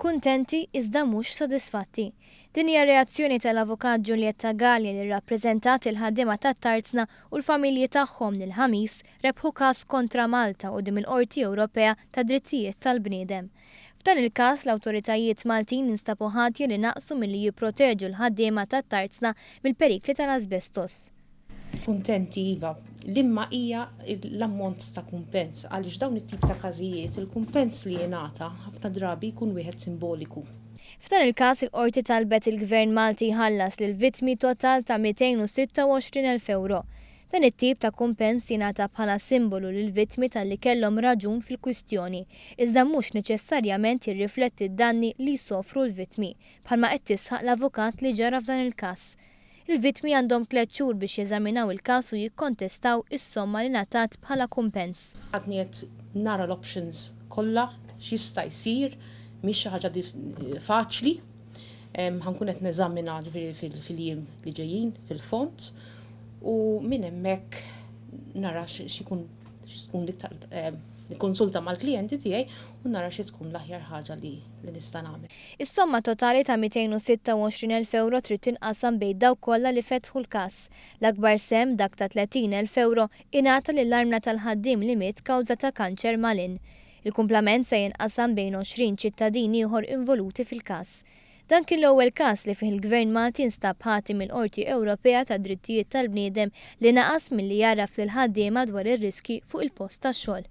Kuntenti iżda mhux sodisfatti. Din hija r-reazzjoni tal-Avukat Giulietta Galea li rrappreżentat il-ħaddiema tat-Tarzna u l-familji tagħhom li l-Ħamis rebħu każ kontra Malta quddiem il-Qorti Ewropea tad-Drittijiet tal-Bniedem. F'dan il-każ l-awtoritajiet Maltin instabu ħatja li naqsu milli jipproteġu l-ħaddiema tat-Tarzna mill-perikli tal-asbestos. Kuntenti iva, l-imma hija l-ammont ta' kumpens għaliex dawn it-tip ta' każijiet il-kumpens li jingħata ħafna drabi jkun wieħed simboliku. F'dan il-każ il-Qorti talbet il-Gvern Malti jħallas lill-vittmi total ta' 226,000 ewro. Dan it-tip ta' kumpens jingħata bħala simbolu lill-vittmi talli kellhom raġun fil-kwistjoni, iżda mhux neċessarjament jirrifletti d-danni li jsofru l-vittmi, bħalma qed tisħaq l-avukat li ġara f'dan il-każ. Il-vittmi għandhom tlett xhur biex jeżaminaw il-każ u jikkontestaw is-somma li ngħatat bħala kumpens. Għadni qed nara l-options kollha x'jista' jsir, mhix xi ħaġa faċli. Ħa nkun qed neżamina ġifieri fil-jiem li ġejjin fil-fond u minn hemmhekk nara x'ikun x'tkun l-iktar nikkonsulta mal-klijenti tiegħi u nara xi tkun l-aħjar ħaġa li nista' nagħmel. Is-somma totali ta' 226,000 ewro trid tinqasam bejn dawk kollha li fetħu l-każ. L-akbar sehem, dak ta' 30,000 ewro, ingħata lill-armla tal-ħaddiem li miet kawża ta' kanċer malinn. Il-kumplament se jinqasam bejn 20 ċittadin ieħor involuti fil-każ. Dan kien l-ewwel każ li fih il-Gvern Malti nstab ħati mill-Qorti Ewropea tad-Drittijiet tal-Bniedem li naqas milli jgħarraf lill-ħaddiema dwar ir-riskji fuq il-post tax-xogħol.